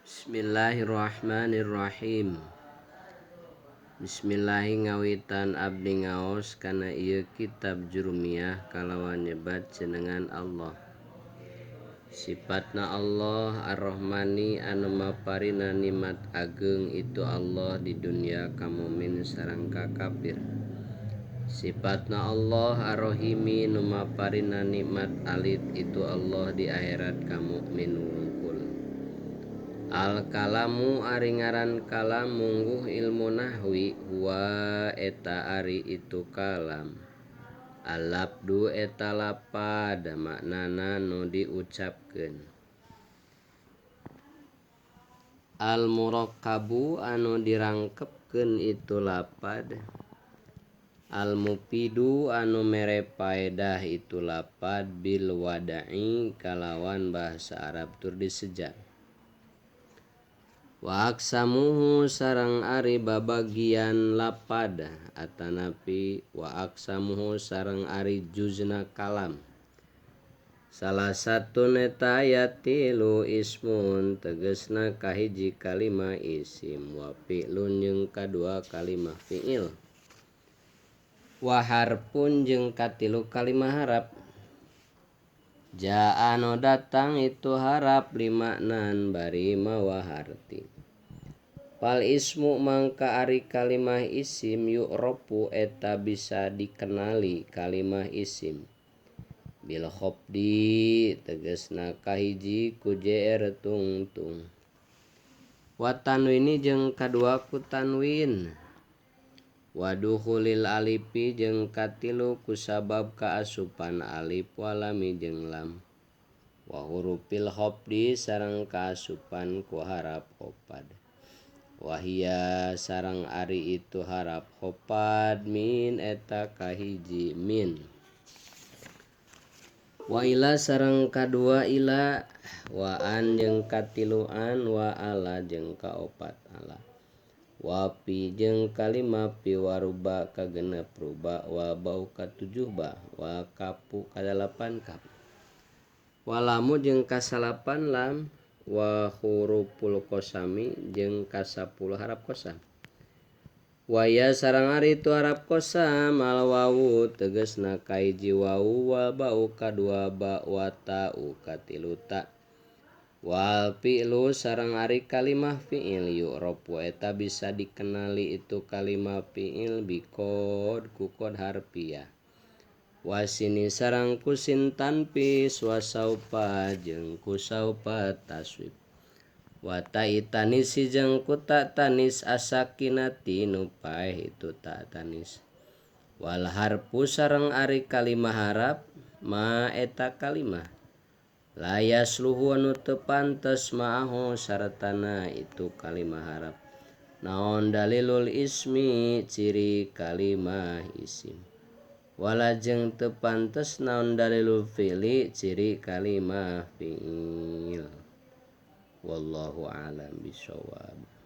Bismillahirrahmanirrahim. Bismillahi ngawitan abdi ngaos kana ieu kitab Jurumiyah kalawan nyebat jenengan Allah. Sifatna Allah Ar-Rahmani anu maparina nikmat ageung itu Allah di dunya ka mukmin sareng ka kafir. Sifatna Allah Ar-Rahimi nu maparina nikmat alit itu Allah di akhirat ka mukmin wungkul. Al-kalamu ari ngaran kalam mungguh ilmu nahwi huwa eta ari itu kalam. Al-labdu eta lapad maknana nu diucapkeun. Al-murakkabu anu dirangkepkeun itu lapad. Al-mufidu anu mere paedah itu lapad bil wada'i kalawan bahasa Arab tur diseja. Wa aqsamuhu sareng ari babagian lapad atanapi wa aqsamuhu sareng ari juzna kalam. Salah satu neta aya tilu ismun tegesna kahiji kalimah isim wa fi'lun jeung kadua kalimah fi'il. Wa harfun jeung katilu kalimah harap. Jaa anu datang itu harap limaknan bari mawa harti. Fal ismu mangka ari kalimah isim yu'rafu eta bisa dikenali kalimah isim. Bil khafdi tegesna kahiji ku jr tungtung. Wa tanwini jeung kadua ku tanwin. Wa dukhulil alifi jeung katilu kusabab kaasupan alif walami jeung lam. Wa hurufil khafdi sareng kaasupan ku harap khafad. Wahia sareng ari itu harap khafad min eta kahiji min. Wa ila sareng kadua ila wa an jeung katiluan wa ala jeung kaopat ala. Wa pi jeung kalima pi waruba kagenep ruba wa bau katujuh ba wa kapu kadalapan kap. Wa lamu jeung kasalapan lam wa huruful qasami jeung kasapuluh harap qasam. Wa ya sareng ari itu harap qasam al wawu tegesna kahiji wawu wa bau kadua ba wa ta'u katilu ta. Wal fi'lu sareng ari kalimah fi'il yu'rafu eta bisa dikenali itu kalimah fi'il biqad ku qad harfiah. Wasini sareng kusin tanfis wa saufa jeung ku saufa taswib. Wa ta'itanisi jeung ku ta tanis asakinati nu paeh itu ta tanis. Wal harfu sareng ari kalimah harap ma eta kalimah. La yasluhu anu teu pantes ma'ahu sartana itu kalimah harap. Naon dalilul ismi ciri kalimah isim. Wala jeung teu pantes naon dalilul fi'li ciri kalimah fi'il. Wallahu a'lam bishawab.